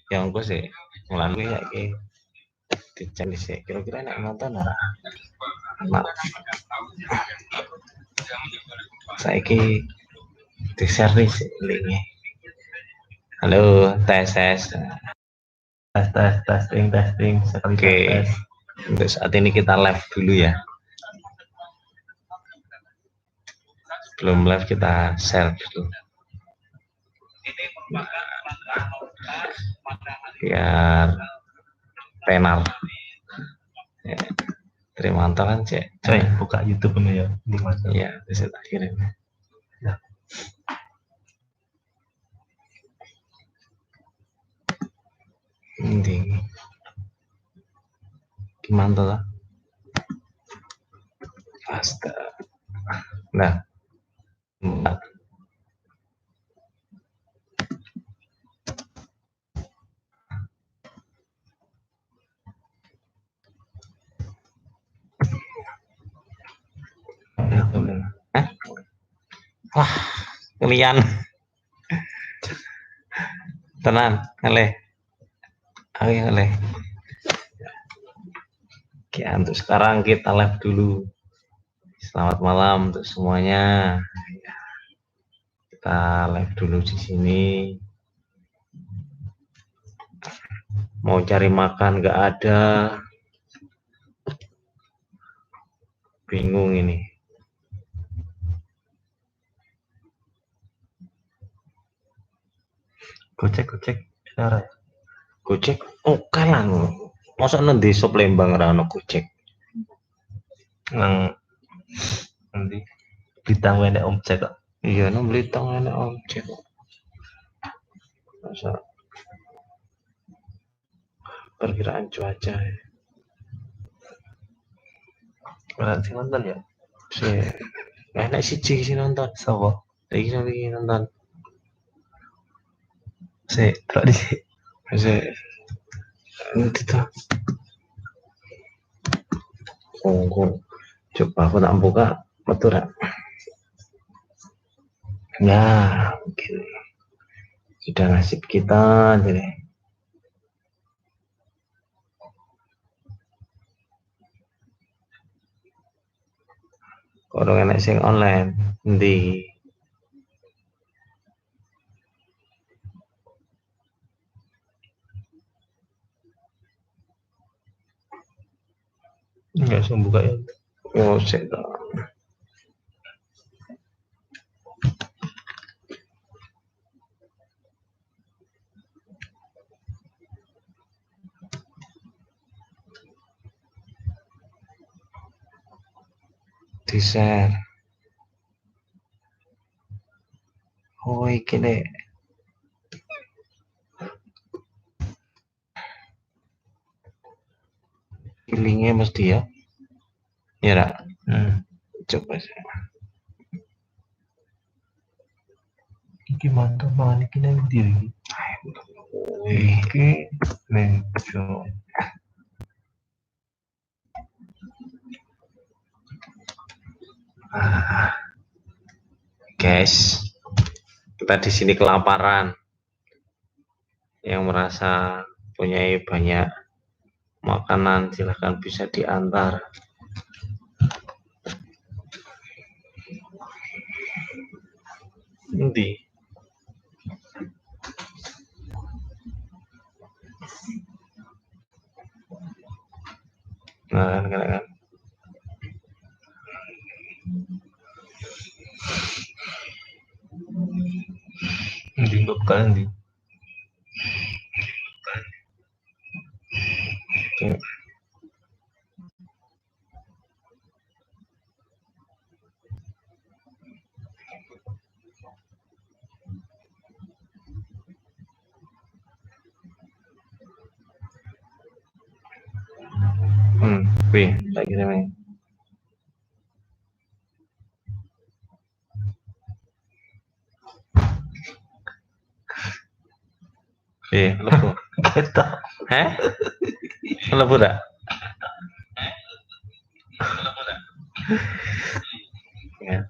Ya engko sih, mulan kuwi saiki dicek sih. Kira-kira nek nonton ora? Nah. Saiki di-share nih linknya. Halo, tes tes. Tes tes testing testing sekali. Oke. Tes. Untuk saat ini kita live dulu ya. Belum live kita share dulu. Biar tenar. Ya. Terima kan cek. Coy, buka YouTube ini ya. Di mana? Iya, bisa tak kirim. Ya. Ini gimana tuh? Astaga. Nah. Hah? Wah, kalian. Tenan, ngeleh. Oke, ngeleh. Oke, untuk sekarang kita live dulu. Selamat malam untuk semuanya. Kita live dulu di sini. Mau cari makan nggak ada. Bingung ini. Gojek, Gojek, cara. Gojek, oke lah. Masa nang desa Lembang ora ono Gojek? Nang nanti Blitar enek Omjek kok. Iya, nang Blitar enek Omjek kok. Masa perkiraan cuaca ya. Ora sing nonton ya? Si, enek siji sing nonton. Sapa? Iki sing iki nonton. Si, terus di sini. Si, nanti tuh. Oh, coba aku tak buka, betul tak? Ya, mungkin sudah nasib kita jadi. Kalau enek sing online, endi? Enggak usah buka ya. Oh, sik to. Di-share. Oh, iki nek linknya mesti ya. Ya, Ra? Coba sih. Iki mantap banget iki nang ndi iki? Iki mejo. Guys, kita di sini kelaparan. Yang merasa punya banyak makanan silahkan bisa diantar. Nanti. Nah, kan, kan. Nanti buka nanti. Oke. Wih, tak kirim ya. Lebu. Ketok. Heh? Lebu tak? Ya.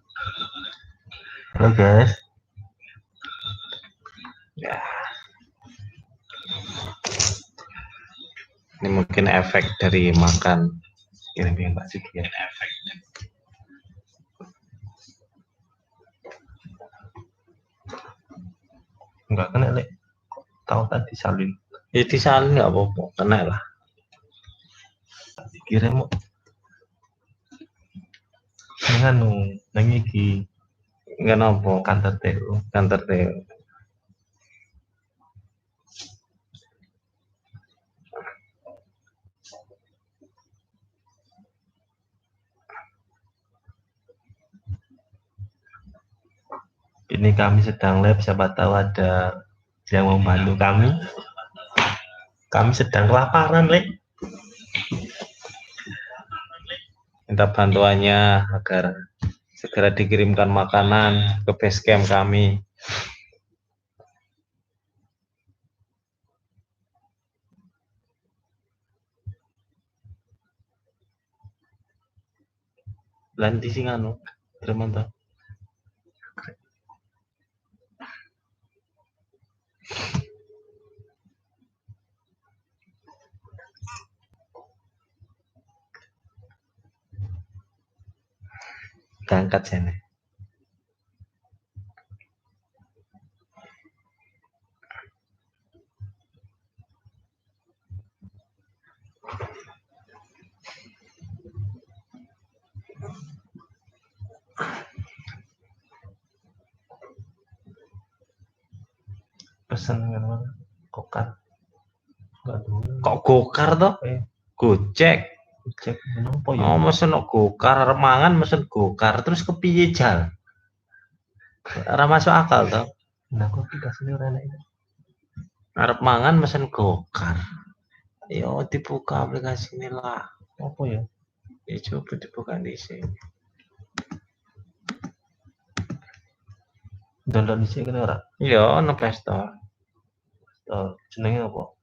Halo guys. Ya. Ini mungkin efek dari makan. Kirim Pak Sugi ya. Enggak kena, Lek. Tahu tadi salin. Ya disalin nggak apa-apa, kena lah. Dikirim kok. Nganu, nang iki Nggak nopo, kantor TU. Kantor TU. Ini kami sedang live, siapa tahu ada yang mau bantu kami. Kami sedang kelaparan, Lek. Minta bantuannya agar segera dikirimkan makanan ke base camp kami. Lan di sing anu, Tremanto. Diangkat sini. Pesan dengan mana? Gokar. Enggak dulu. Kok Gokar toh? Gojek. Gojek nopo ya? Oh, mesen kok Gokar, arep mangan mesen Gokar, terus kepiye jal? Ora masuk akal toh. Nah, kok aplikasine ora enak ini. Arep mangan mesen Gokar. Yo dibuka aplikasine lah. Apa ya? Ya coba dibuka dhisik. Download dhisik kene ora? Iya, ono Play Store. Oh, jenenge apa?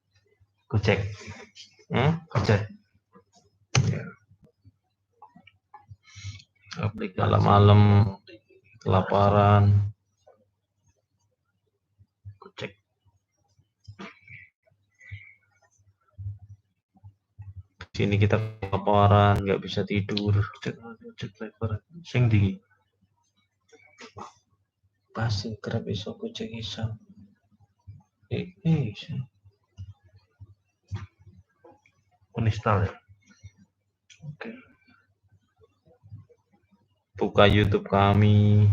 Gojek. Gojek. Iya. Aplikasi. Malam-malam kelaparan. Gojek. Sini kita kelaparan, nggak bisa tidur. Gojek, Gojek driver. Sing ndi? Pasti Grab iso, Gojek iso. Iso. Uninstall ya? Oke. Buka YouTube kami.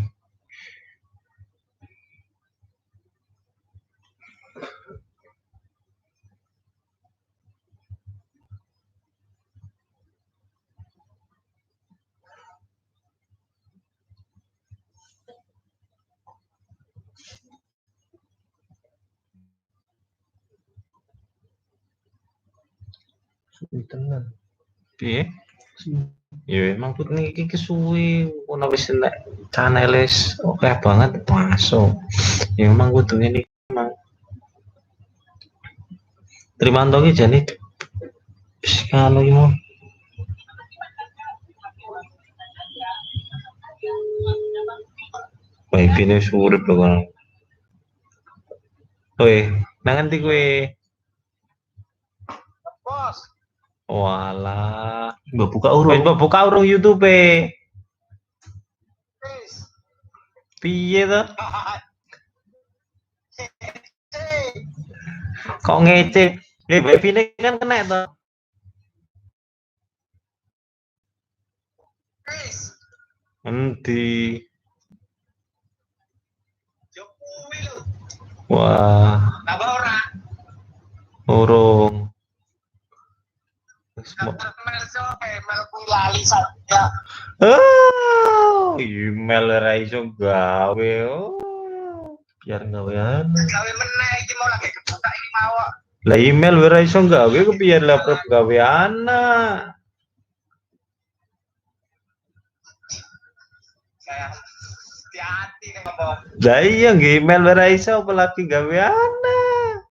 Suwi tenan. Piye? Ya emang put niki kesuwe ono wis nek chanele oke banget masuk. Ya emang kudu ngene iki emang. Trimanto ki jane wis ngono iki mau. Wifi-ne wis urip lho kono. Weh, nang endi kowe? Bos. Walah, Mbok buka urung. Wis mbok buka urung YouTube-e. Wis. Piye to? Kok ngece? Wifi-ne kan kena to. Wis. Endi? Yo kuwi lho. Wah. Tambah ora? Urung. Oh, email ora iso gawe. Oh. Biar gawean. Gawe meneh iki mau lagi kebuka iki mau. Lah email ora iso gawe kepiye lah prep gawe anak. Saya hati-hati nek ngomong. Lah iya nggih email ora iso apalagi gawe anak.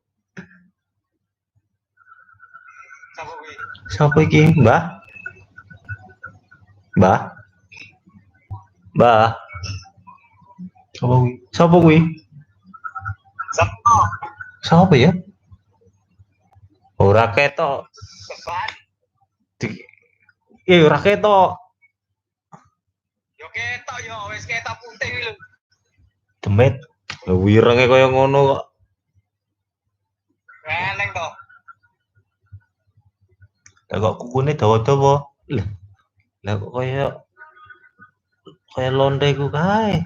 Sapa iki, Mbah? Mbah? Mbah? Sapa kuwi? Sapa kuwi? Sapa? Sapa ya? Ora ketok. Ceban. Di ora ketok. Yo ketok yo wis ketok putih iki lho. Demit. Lah wirenge kaya ngono kok. Eneng to. Lah kok kukune dawa-dawa. Lah kok kaya kaya lonte iku kae.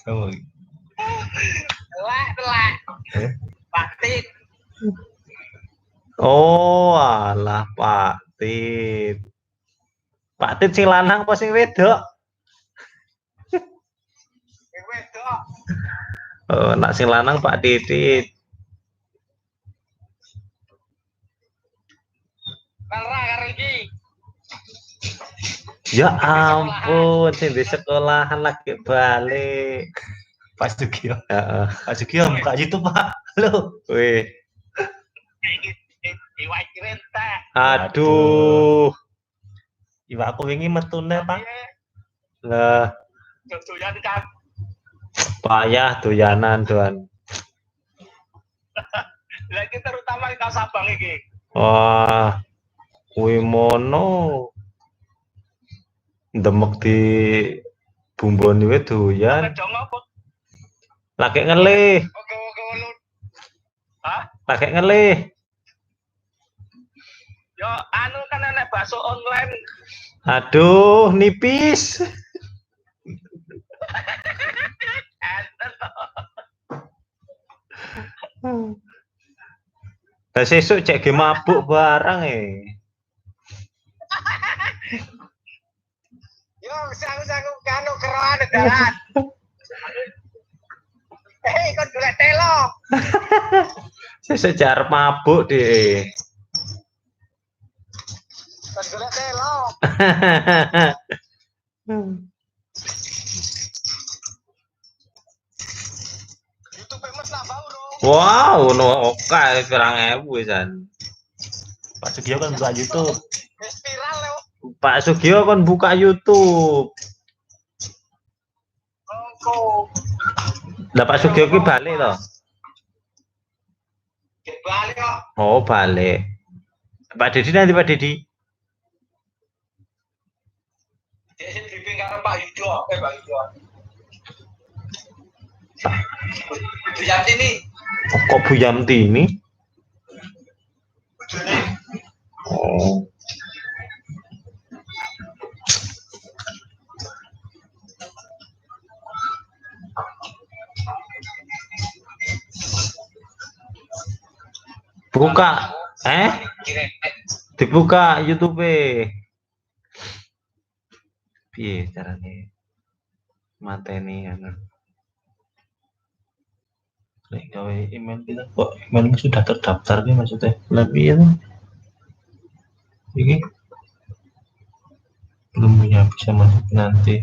Sama iki. Telek, telek. Eh? Pak Tit. Oh, alah Pak Tit. Pak Tit sing lanang apa sing wedok? Sing wedok. Oh, nak sing lanang Pak Titit. Lara karo iki. Ya ampun, sing di sekolahan lagi balik. Pak Sugio. Heeh. Pak Sugio buka YouTube, Pak. Halo. Wih, Iki iwak iki entek. aduh. Iwak aku wingi metune, Pak. Lah, Dodoyan kan. payah doyanan doan. Lah iki terutama di Sabang iki. Wah, kuwi mono. Demek di bumboni wae doyan. Dong apa? Lagi ngelih, Oke-oke lu. Hah? lagi ngelih. Yo anu kan enek bakso online. Aduh, nipis. Enten to. Lah sesuk cek ge mabuk barang e. Yo aku kanu keroan dalan. Hei, kon golek telo. Sesuk cek arep mabuk deh. Kon golek telo. YouTube Mas nambah urung. Wow, ono oke pirang ewu wisan. Pak Sugio kan buka YouTube. Wis viral lho. Pak Sugio kon buka YouTube. Engko. Lah Pak Sugio ki balik to. Balik kok. Oh, balik. Pak Dedi nanti Pak Dedi. Dia sing briefing karo Pak Yudo, Pak Yudo. Bu Yamtini, Oh, kok Bu Yamtini? bojone. Oh. Buka, eh? Dibuka YouTube. Piye carane mateni anu? Lek gawe email kita kok emailmu sudah terdaftar ki maksudnya. Lah piye to? Ini belum punya, bisa masuk nanti.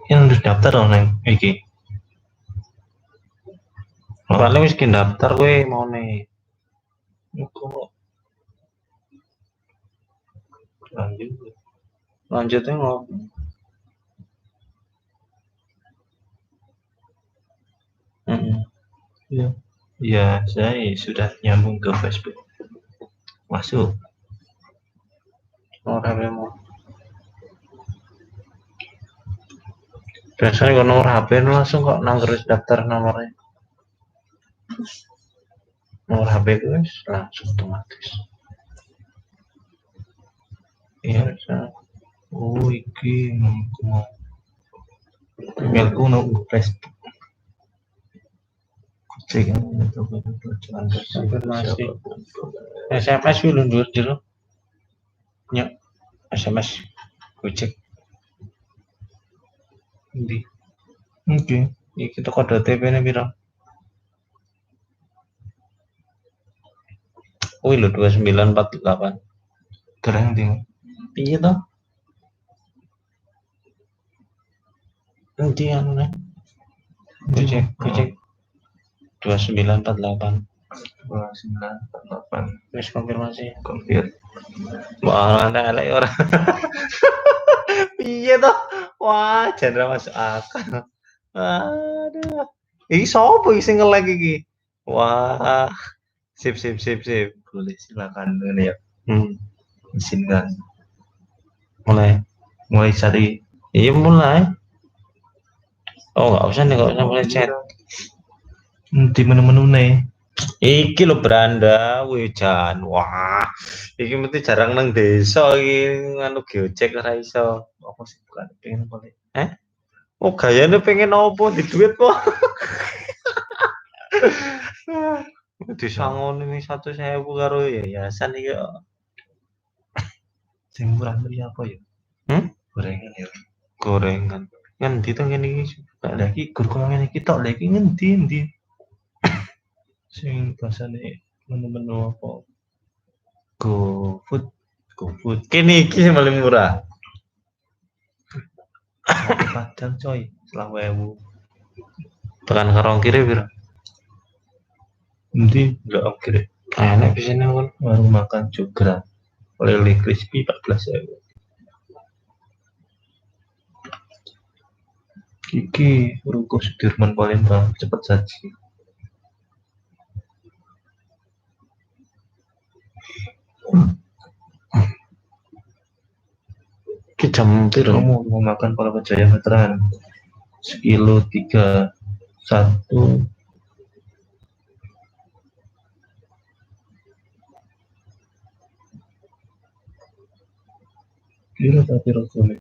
Ini harus daftar dong, Neng. Iki. Paling wis ki daftar kowe maune. Kok lanjut. Lanjutnya ngopo? Ya. Ya, saya sudah nyambung ke Facebook. Masuk. Nomor HP mau. Biasanya kalau nomor HP langsung kok nang terus daftar nomornya. Nomor HP itu langsung otomatis. Iya. Bisa. Oh, iki nomorku mau. Emailku nang Facebook. Cek Konfirmasi. SMS kuwi lho ndur jero. Nyok SMS Gojek. Endi? Oke. Iki teko OTP-ne piro? Kuwi lho 2948. Dereng ndi? Piye to? Endi anune? Gojek, Gojek. 2948. 2 9 4 8. Wis konfirmasi. Konfir. Wah, elek ora. Piye toh? Wah, jan ra masuk akal. Aduh. Iki sapa iki sing nge-like iki? Wah. Sip sip sip sip. Boleh silakan ini ya. Izinkan. Mulai. Mulai cari. Iya mulai. Oh, nggak usah nih, nggak usah mulai chat. Di menu-menu nih. Iki lho beranda, wih jan. Wah, iki mesti jarang nang desa iki nganu Gojek ora iso. Apa sih bukan pengen boleh? Oh, gayane pengen opo di duit kok. Disangoni ning 100.000 karo yayasan iki kok. Sing murah meriah apa ya? Gorengan ya. Gorengan. Ngendi to ngene iki? Lah iki gur koyo ngene iki tok, lha iki ngendi-endi? Sing bahasane menu-menu apa? GoFood, GoFood. Kene iki sing paling murah. Padang coy, 25.000. Tekan karo ongkire piro? Endi ndelok ongkire? Enak bisane kon. Warung makan Jogra. Lele crispy 14.000. Iki ruko Sudirman Palembang cepet saji. Ki jam piro? Kamu mau makan Palapa Jaya Veteran sekilo 31. Piro ta piro kone?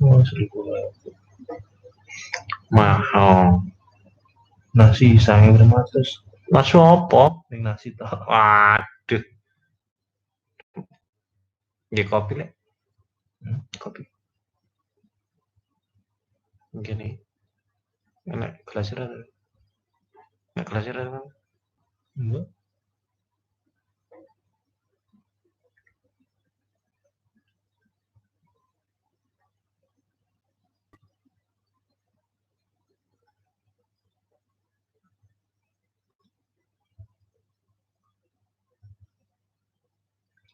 Oh, 1.500. Mahal. Nasi 1.500. Nasi apa? Ning nasi tok. Waduh. Nggih kopi lek. Kopi. Ngene. Enak gelas ora? Enak gelas ora? Enggak.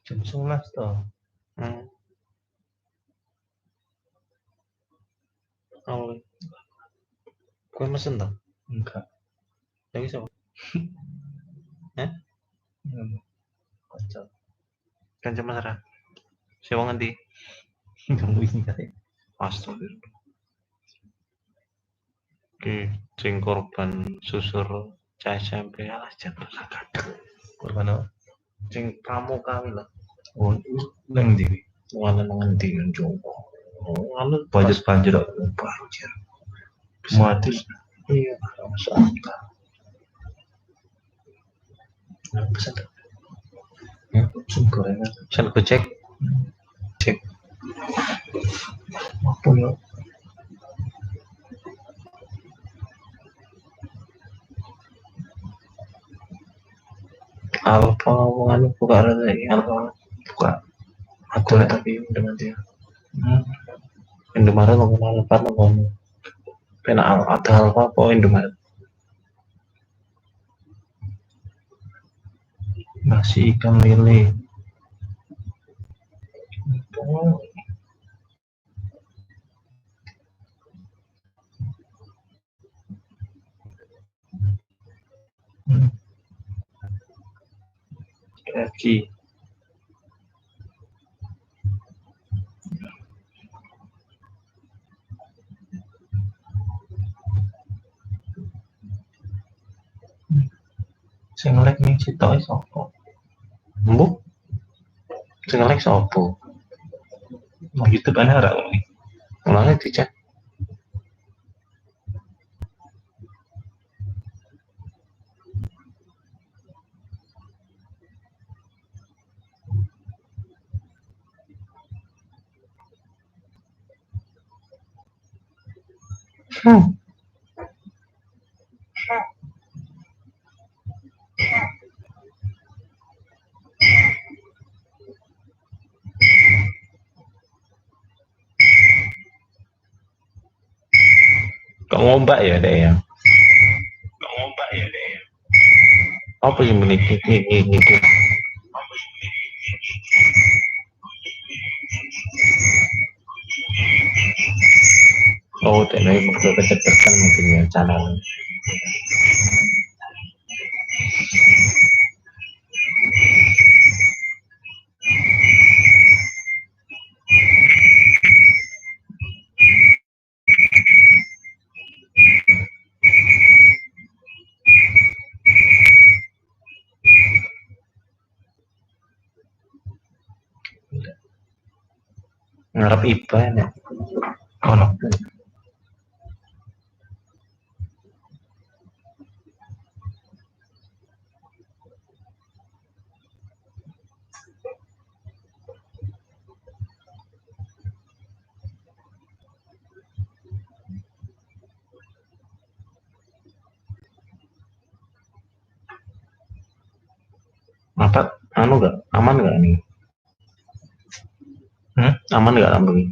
Jam 11 toh. Oh. Kowe mesen toh? Enggak. Lagi sapa? Hah? Kacau. Kanca Mas Ra. Sewa ngendi? Nungguin kae. Astagfirullah. Ki sing korban susur cah SMP alah jan kadang. Korban apa? Sing pramuka kuwi lho. Oh, nang ndi? Ngono nang ngendi nang Jawa. Ngono banjir-banjir kok. Banjir. Mati. Iya, masuk akal. Pesan. Pesan gorengan. Pesan Gojek. Cek. Apa ya? Alfa anu buka rada iki Alfa buka. Aku lek tapi udah mati. Indomaret apa Alfa apa penak ada Alfa apa Indomaret? Nasi ikan lele. KFC. Sing nge-like ning sitoke sapa? Mbok. Sing nge-like sapa? Nang YouTube ana ora kuwi? Mulane dicek. Kok ngombak ya dek ya? Kok ngombak ya dek ya? Apa sih muni iki? Oh, dek mergo kecepetan mungkin ya channel. Ngarep IBA ya. Ono. Apa anu enggak? Aman enggak nih? Aman nggak lambung?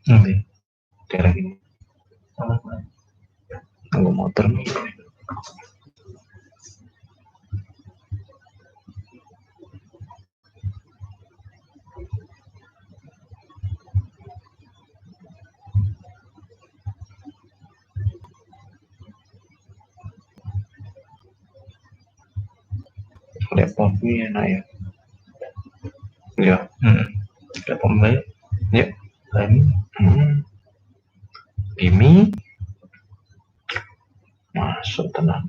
Nanti. Daerah ini. Aman. Nunggu motor nih. Laptop ini enak ya. Ya. Kayak ya. Ini. Ini masuk tenang.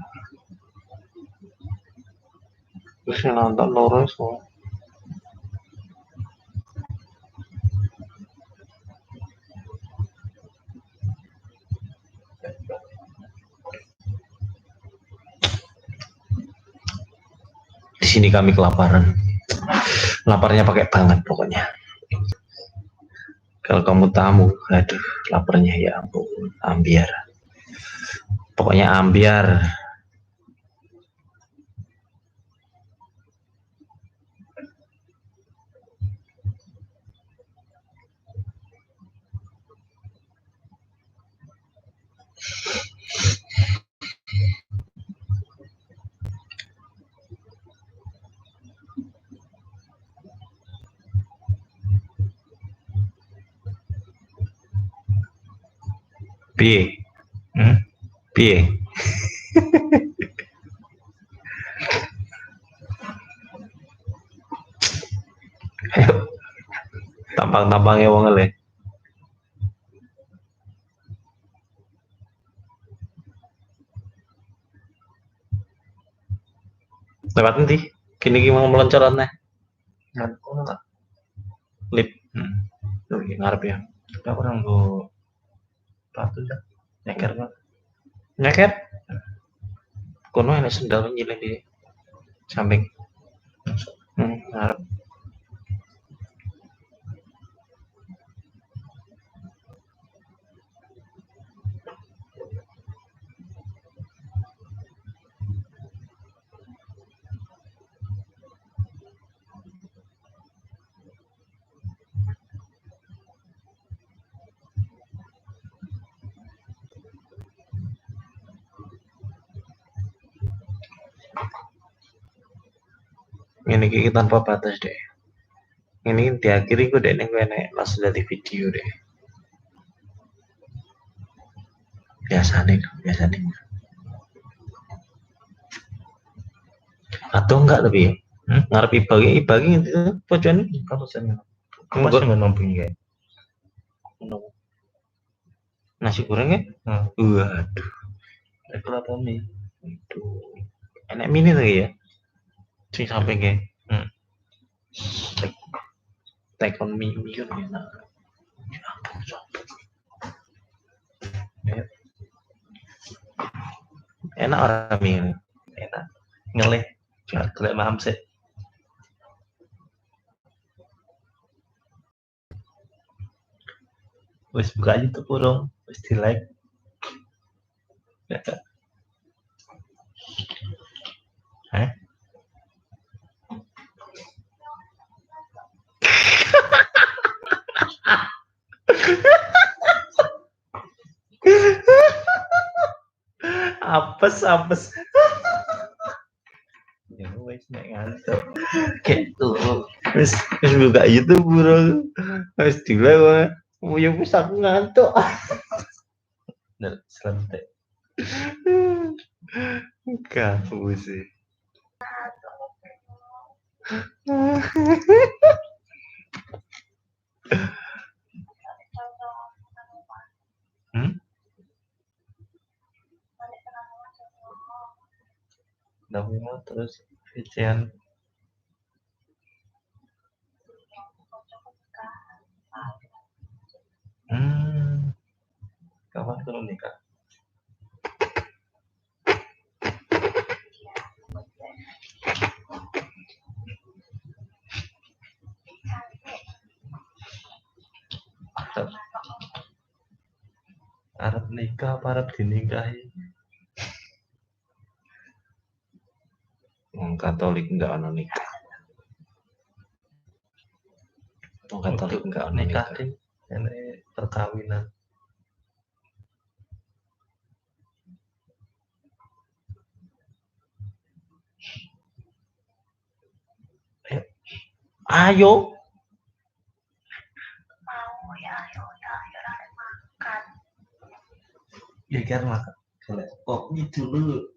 Terus yang nonton loro semua. Di sini kami kelaparan. Laparnya pakai banget pokoknya. Kalau kamu tamu, aduh, laparnya ya ampun, ambiar. Pokoknya ambiar. Piye? Piye? Ayo. Tampang-tampangnya wong le. Lewat nanti. Kini ki mau meloncat nih. Lip. Ngarep ya. Aku orang go sepatu ya. Nyeker Pak. Nyeker? Kono enek sendal nyilih di samping. Ngarep. Ini iki tanpa batas deh. Ini diakhiri ku deh ning kene langsung dari video deh. Biasane, biasane. Atau enggak tapi ya? Ngarep ibagi itu pojokan kamu seneng. Kamu seneng ngomong kae. Nasi goreng ya? Waduh. Iku apa mie? Aduh. Enak mie tuh ya? Sing samping kae. Take on me mie kan enak. Ya ampun, sopo. Enak ora mie? Enak. Ngelih. Golek maham sik. Wis buka YouTube urung, wis di like. Hah? Apes apes. Ya wis nek ngantuk. Gitu. Wis wis buka YouTube bro. Wis dile wae. Ya wis aku ngantuk. Nek selentik. Kamu sih. Hmm? Tapi mau terus VC-an. Kapan turun nikah? Arab nikah, apa Arab dinikahi? Wong Katolik enggak ono nikah. Wong Katolik enggak ono nikah. Nikah. Ini perkawinan. Ayo. Mau ya, ayo ya, ayo lah makan. Ya kan makan. Kopi dulu.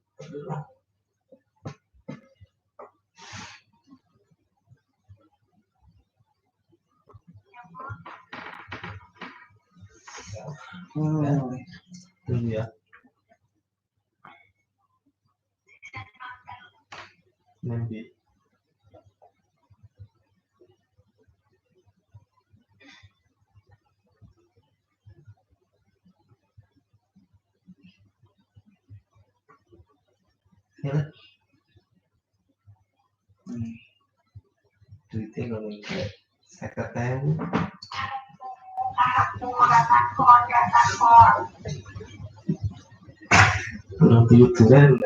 Iya. Nanti. Ya. Duitnya kalau enggak 50.000. Belum tiduran.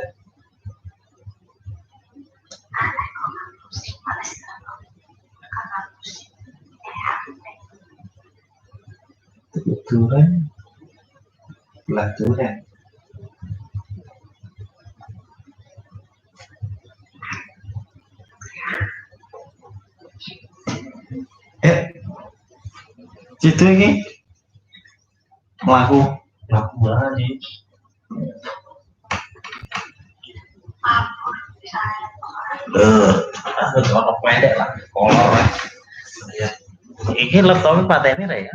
Tiduran. Belah duren. Situ ini melaku melaku banget nih. Aku cuma pendek lah, kolor lah. Ya. Ini laptopnya pateni lah ya.